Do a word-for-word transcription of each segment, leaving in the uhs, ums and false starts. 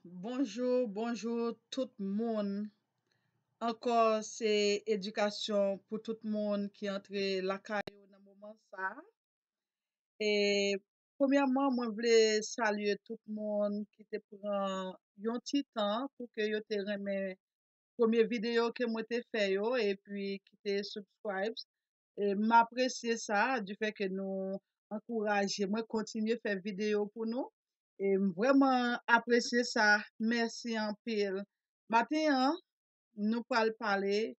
Bonjou, bonjou tout moun. Ankò, se edikasyon pou tout moun ki antre lakay yo nan moman sa a. E premyèman, mwen vle salye tout moun ki te pran yon ti tan pou ke yo te renmen premye videyo ke mwen te fè yo epi ki te subscribe. E m apresye sa, du fait que nou ankouraje mwen kontinye fè videyo pou nou. E m vrèman apresye sa. Mèsi anpil. Maten an, nou pral pale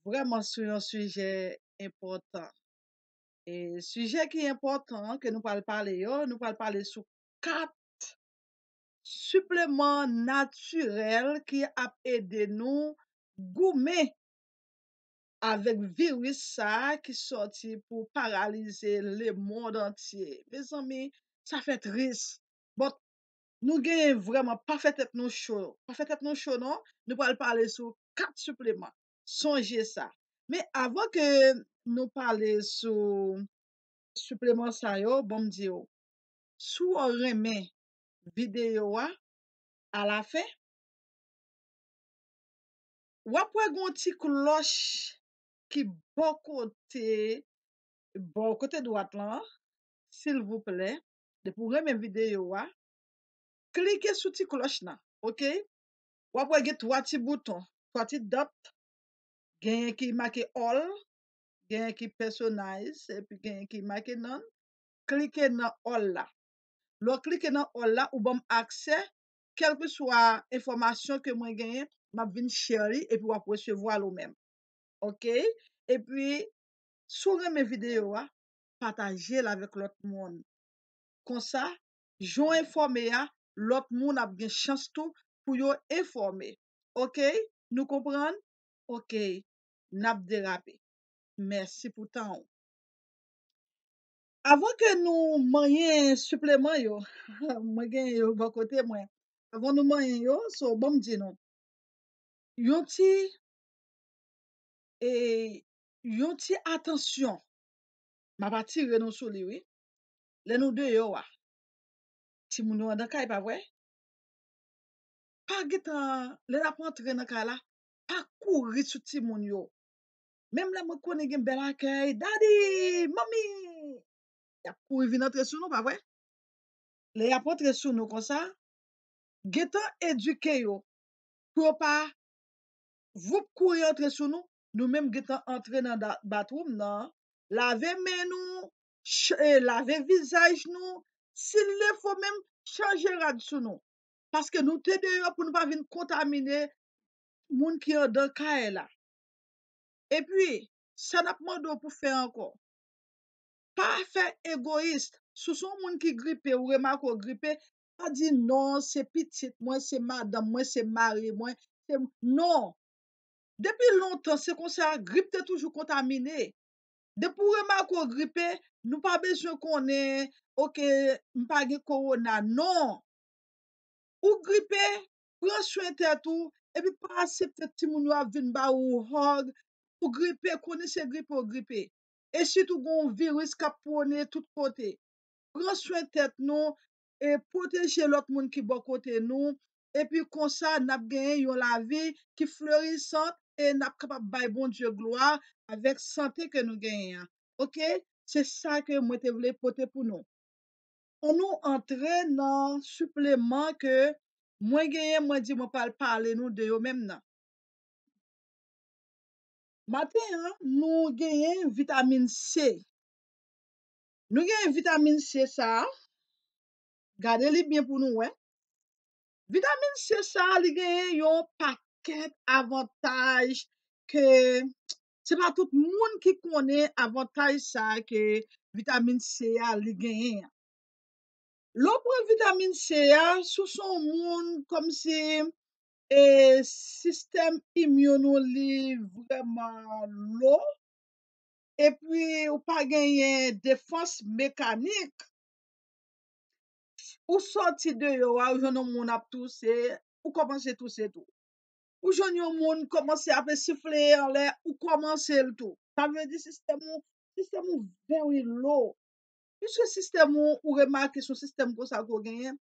vrèman sou yon sijè enpòtan. E sijè ki enpòtan ke nou pral pale yo, nou pral pale sou kat sipleman natirèl ki ap ede nou goumen avèk viris sa a ki sòti pou paralize lemonn antye. Mezanmi, sa fè tris. But nou genyen vrèman, pa fè tèt nou cho. Pa fè tèt nou cho non. Nou pral pale sou kat sipleman. Sonje sa. Men avan ke nou pale sou sipleman sa yo, ban m di w, si w renmen videyo a, alafen, w ap wè gen yon ti klòch ki bò kote, bò kote dwat lan, silvouplè, depi w renmen videyo a, klike sou ti klòch lan, oke? W ap wè gen twa ti bouton, twa ti dot, genyen ki make all, genyen ki personalize, epi genyen ki make none. Klike nan all la. Lè w klike nan all la, ou ban m aksè, kèlkeswa enfòmasyon ke mwen genyen, m ap vin share li, epi w ap resevwa l ou menm. Oke? Epi, si w renmen videyo a, pataje l avèk lòt moun. Konsa, jan w enfòme a, lòt moun ap gen chans tou pou yo enfòme. Oke? Nou konprann? Oke. N ap derape. Mèsi pou tan w. Avan ke nou manyen sipleman yo, mwen gen yo bò kote mwen. Avan nou manyen yo, so, ban m di nou. Yon ti, e, yon ti atansyon. M ap atire nou sou li, wi. Lè nou deyò a, timoun yo anndan kay, pa vre? Pa gentan, lè l ap antre nan kay la, pa kouri sou timoun yo. Menm lè mwen konnen gen bèl akèy, daddy, manmi, y ap kouri vin antre sou nou, pa vre? Lè y ap antre sou nou konsa, gentan edike yo pou yo pa voup kouri antre sou nou, nou menm gentan antre nan da- bathroom nan, lave men nou, ch- e, lave vizaj nou, si l le fo menm, chanje rad sou nou. Paske nou te deyò pou nou pa vin kontamine moun ki anndan kay la. Epi, sa n ap mande w pou fè ankò? Pa fè egoyis. Si w se yon moun ki gripe, ou remake w gripe, pa di, "Non, se pitit mwen, se madanm mwen, se mari mwen, se," non. Depi lontan, se konsa, grip te toujou kontamine. Depi w remake w gripe, nou pa bezwen konnen, "Oke, m pa gen kowona." Non. Ou gripe, pran swen tèt ou, epi pa aksepte timoun yo ap vin ba ou hug. Ou gripe, konnen se gripe ou gripe. E sitou gen yon viris k ap pwone tout kote. Pran swen tèt nou, e pwoteje lòt moun ki bò kote nou, epi konsa n ap genyen yon lavi ki flerisant e n ap kapab bay Bondye glwa avèk sante ke nou genyen an. Oke? Se sa ke mwen te vle pote pou nou. Ann nou antre nan sipleman ke mwen genyen, mwen di mwen pral pale nou de yo menm nan. Maten an, nou genyen vitamin C. Nou genyen vitamin C sa a. Gade li byen pou nou wè. Vitamin C sa a, li genyen yon pakèt avantaj ke se pa tout moun ki konnen avantaj sa a ke vitamin C a li genyen an. Lè w pran vitamin C a, si w se yon moun kòmsi, e, sistèm imyoun ou li vrèman lo, epi ou pa genyen defans mekanik, ou sòti deyò a, ou jwenn yon moun ap touse, ou kòmanse touse tou. Ou jwenn yon moun kòmanse ap esifle anlè, ou kòmanse l tou. Sa vle di sistèm ou, sistèm ou very low. Piske sistèm ou, ou remake se yon sistèm konsa ke w genyen,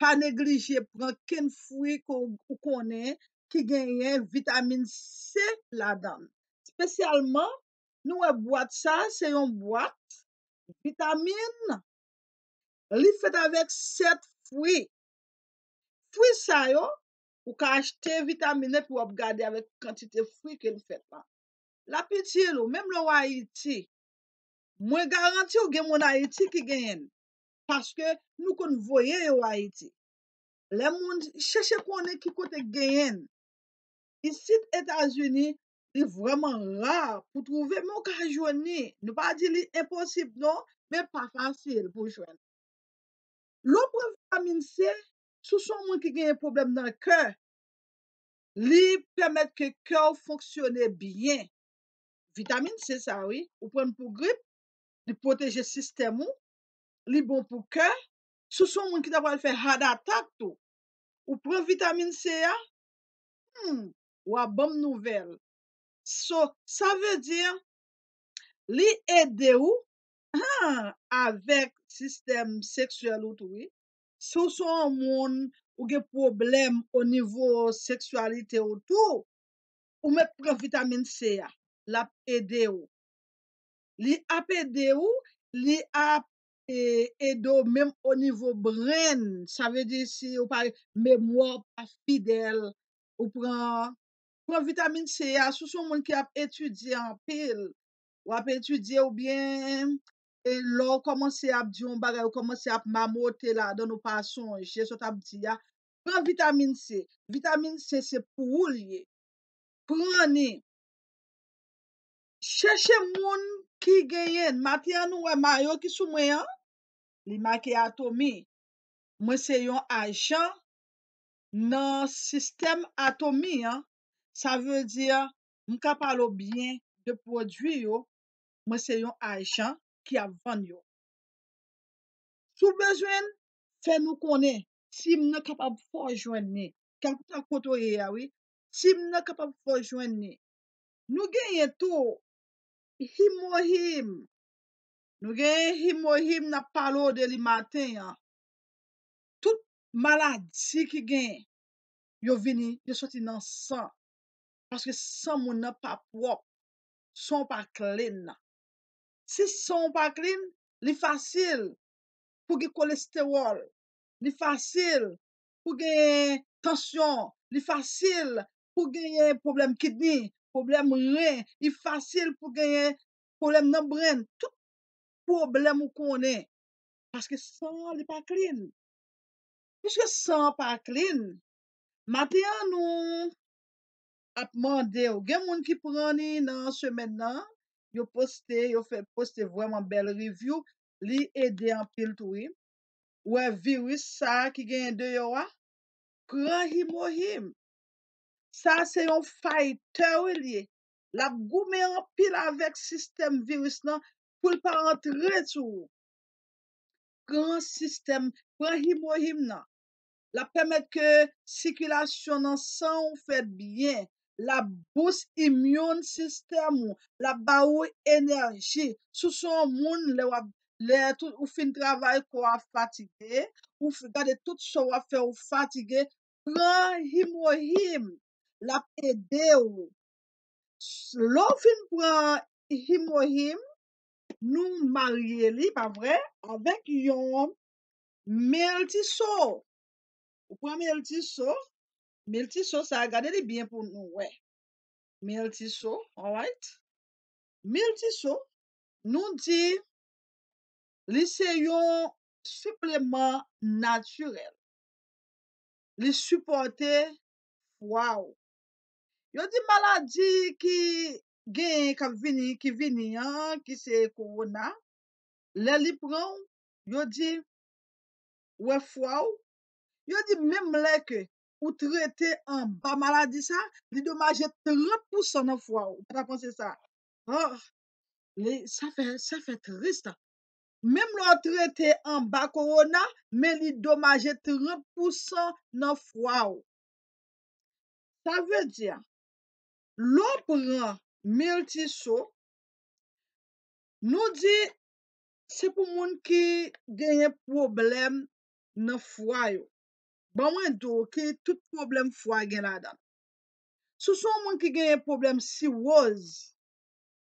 pa neglije pran kenn fwi ke w, ou konnen ki genyen vitamin C ladan l. Espesyalman, nou wè bwat sa, se yon bwat vitamin. Li fèt avèk sèt fwi. Fwi sa yo, ou ka achte vitamin nan, epi w ap gade avèk kantite fwi ke l fèt la. L ap itil ou, menm lè w Ayiti. Mwen garanti w gen moun Ayiti ki genyen l, paske nou konn voye yo Ayiti. Lè moun chèche konnen ki kote k genyen l, isit Etazini, li vrèman ra pou twouve, men w ka jwenn li. Nou pa di li enposib non, men pa fasil pou jwenn. Lè w pran vitamin C, si w se yon moun ki genyen pwoblèm nan kè, li pèmèt ke kè w fonksyone byen. Vitamin C sa wi, ou pran l pou grip, li pwoteje sistèm ou, li bon pou kè. Si w se yon moun ki ta pral fè heart attack tou, ou pran vitamin C a, hmm, w a ban m nouvèl. So, sa vle di, li ede w, han, avèk sistèm seksyèl ou tou, wi. Si w se yon moun, ou gen pwoblèm o nivo seksyalite w tou, ou mèt pran vitamin C a, l ap ede w. Li ap ede w, li ap, e, ede w menm o nivo brain, sa vle di si ou pa, memwa w pa fidèl, ou pran, pran vitamin C a, si w se yon moun ki ap etidye anpil, w ap etidye oubyen, e, lè w kòmanse ap di yon bagay, ou kòmanse ap mamote ladan l, ou pa sonje sa w t ap di a, pran vitamin C. Vitamin C se pou ou l ye. Pran li. Chèche moun ki genyen l. Maten an nou wè mayo ki sou mwen an, li make Atomy. Mwen se yon ajan nan sistèm Atomy an. Sa vle di, m ka pale w byen de pwodui yo. Mwen se yon ajan ki ap vann yo. Si w bezwen l, fè nou konnen. Tim nan kapab fè w jwenn li. Kèlkeswa kote w ye a, wi. Tim nan kapab fè w jwenn li. Nou genyen tou Himohim. Nou genyen Himohim, n ap pale w de li maten an. Tout maladi ki genyen, yo vini, yo soti nan san. Paske san moun nan pa pwòp. San w pa clean. Si san w pa clean, li fasil pou gen kolestewòl, li fasil pou gen tansyon, li fasil pou genyen pwoblèm kidni, pwoblèm ren, li fasil pou genyen pwoblèm nan brain, tout pwoblèm ou konnen, paske san an li pa clean. Piske san an pa clean, maten an nou ap mande w, gen moun ki pran li nan semèn nan, yo poste, yo fè poste vrèman bèl review, li ede anpil tou wi. Ou wè viris sa a ki genyen deyò a, pran Himohim. Sa se yon fighter wi l ye. L ap goumen anpil avèk sistèm viris lan pou l pa antre sou ou. Pran sistèm, pran Himohim nan. L ap pèmèt ke sikilasyon nan san w fèt byen. L ap boost immune system ou. L ap ba ou enèji. Si w se yon moun, lè w ap, lè tout, ou fin travay, kò a fatige, ou f-, gade tout sa w ap fè, ou fatige, pran Himohim. L ap ede w. Lè w fin pran Himohim, nou marye li, pa vre, avèk yon miltiso. Ou pran miltiso, miltiso sa, gade li byen pou nou wè. Miltiso, alright? Miltiso, nou di li se yon sipleman natirèl. Li sipòte fwa w. Yo di maladi ki genyen, k ap vini, ki vini an, ki se kowona, lè li pran w, yo di, wè fwa w, yo di menm lè ke ou trete anba maladi sa, li domaje trant pousan nan fwa w. Ou pa ta panse sa? Oh, li, sa fè, sa fè tris. Menm lè w trete anba kowona, men li domaje trant pousan nan fwa w. Sa vle di, lè w pran miltiso, nou di se pou moun ki genyen pwoblèm nan fwa yo. Ban mwen di w ki tout pwoblèm fwa gen ladan l. Si w se yon moun ki genyen pwoblèm siwoz,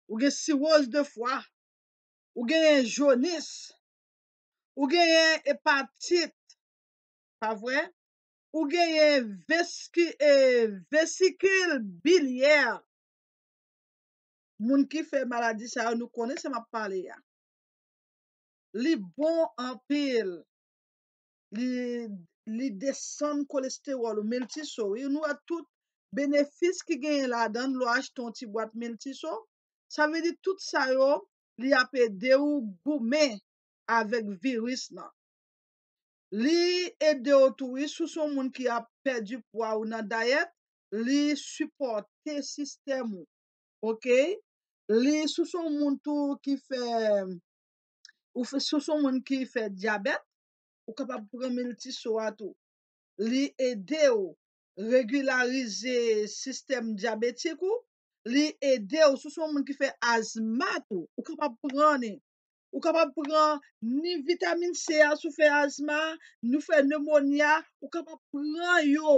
ou gen siwoz de fwa, ou genyen jonis, ou genyen epatit, pa vre? Ou genyen veski, e, vesikil bilyè. Moun ki fè maladi sa yo, nou konnen sa m ap pale a. Li bon anpil. Li, li desann kolestewòl ou, miltiso, wi. Nou wè tout benefis ki genyen ladan l, lè w achte yon ti bwat miltiso. Sa vle di tout sa yo, li ap ede w goumen avèk viris lan. Li ede w tou, wi, si w se yon moun ki ap pèdi pwa ou nan dayèt, li sipòte sistèm ou. Oke? Li, si w se yon moun tou ki fè, ou fè, si w se yon moun ki fè dyabèt, ou kapab pran miltiso a tou. Li ede w regilarize sistèm dyabetik ou. Li ede w, si w se yon moun ki fè azma tou, ou kapab pran li. Ou kapab pran ni vitamin C a si w fè azma, ni w fè nemoni a, ou kapab pran yo.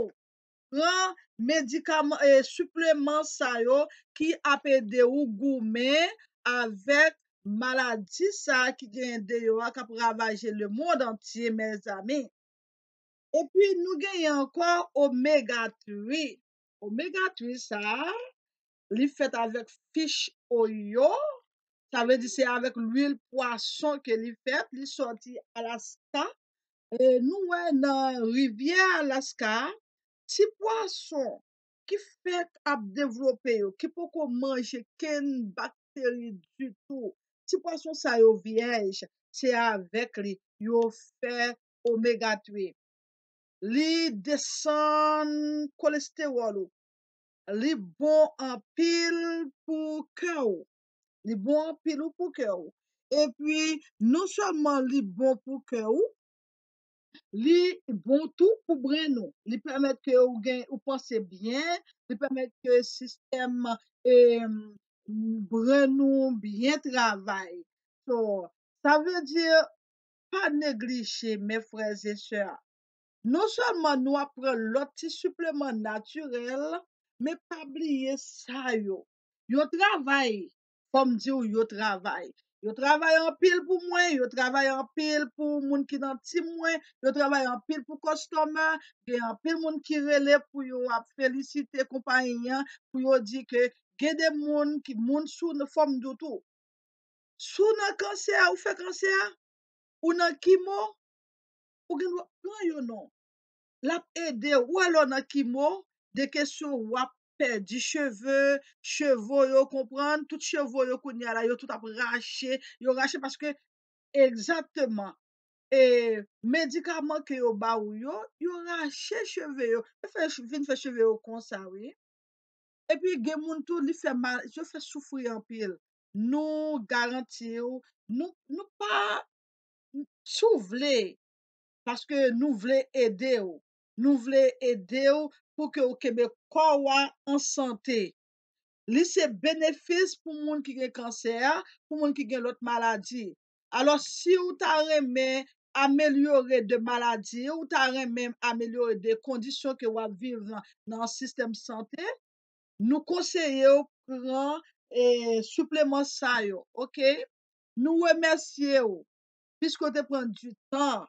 Pran medikaman, e, sipleman sa yo ki ap ede w goumen avèk maladi sa ki genyen deyò a, k ap ravaje lemonn antye, mezanmi. Epi nou genyen ankò omega three. Omega three sa a, li fèt avèk fish oil. Sa vle di se avèk lwil pwason ke li fèt. Li sòti Alaska. E nou wè nan rivyè Alaska, ti pwason ki fèk ap devlope yo, ki poko manje kenn bakteri ditou. Ti pwason sa yo vyèj, se avèk li yo fè omega three. Li desann kolestewòl ou. Li bon anpil pou kè w. Li bon anpil ou pou kè w. Epi, non sèlman li bon pou kè w, li bon tou pou brenn ou. Li pèmèt ke ou gen, ou panse byen, li pèmèt ke sistèm, em, brenn ou byen travay. So, sa vle di, pa neglije, mes frères et sœurs. Non sèlman nou ap pran lòt ti sipleman natirèl, men pa bliye sa yo. Yo travay, fò m di w, yo travay. Yo travay anpil pou mwen, yo travay anpil pou moun ki nan tim mwen, yo travay anpil pou customer, gen anpil moun ki rele pou yo ap felisite konpayi an, pou yo di ke gen de moun ki, moun sou fòm dout ou. Si w nan kansè, ou fè kansè, ou nan kimo, ou gen dwa pran yo non. L ap ede w. Ou wè lè w nan kimo, de kesyon w ap pèdi cheve, cheve w yo, konprann, tout cheve w yo kounye a la, yo tout ap rache, yo rache paske egzakteman, e, medikaman ke yo ba ou yo, yo rache cheve yo, yo fè, vin fè cheve yo konsa, wi. Epi gen moun tou, li fè mal, yo fè soufri anpil. Nou garanti w, nou, nou pa, si w vle, paske nou vle ede w. Nou vle ede w pou ke w kenbe kò w a an sante. Li se benefis pou moun ki gen kansè a, pou moun ki gen lòt maladi. Alò, si w ta renmen amelyore de maladi, ou ta renmen amelyore de kondisyon ke w ap viv nan, nan sistèm sante, nou konseye w pran, e, sipleman sa yo, oke? Nou remèsye w, piske w te pran di tan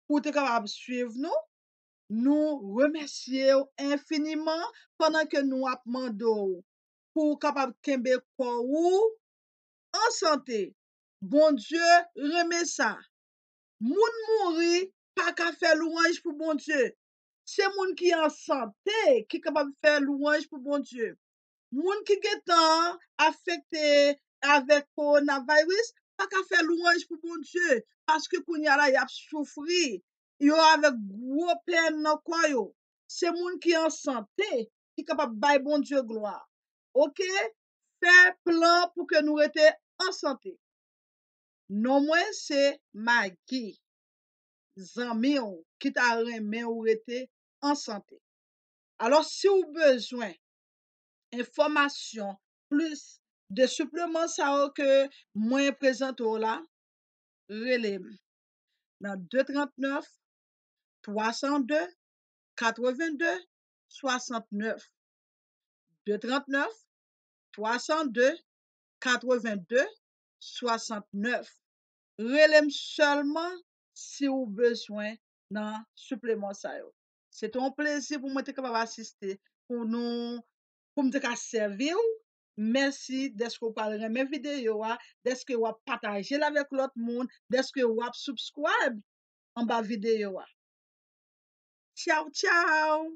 pou w te kapab swiv nou. Nou remèsye w enfiniman pandan ke nou ap mande w pou w kapab kenbe kò ou an sante. Bondye renmen sa. Moun mouri pa ka fè lwanj pou Bondye. Se moun ki an sante ki kapab fè lwanj pou Bondye. Moun ki gentan afekte avèk kowonaviris pa ka fè lwanj pou Bondye, paske kounye a la, y ap soufri. Yo avèk gwo pèn nan kò yo. Se moun ki an sante ki kapab bay Bondye glwa. Oke? Fè plan pou ke nou rete an sante. Non mwen se Maggie, zanmi w ki ta renmen w rete an sante. Alò, si w bezwen enfòmasyon plis de sipleman sa yo ke mwen prezante w la, rele m nan de trant nèf, twa san de, katrevenndeswasannnèf, de trannèf twasanndeswasannnèf. Rele m sèlman si w bezwen nan sipleman sa yo. Se te yon plezi pou mwen te kapab asiste, pou nou, pou m te ka sèvi w. Mèsi dèske w pral renmen videyo a, dèske w ap pataje l avèk lòt moun, dèske w ap subscribe anba videyo a. Tchaw, tchaw!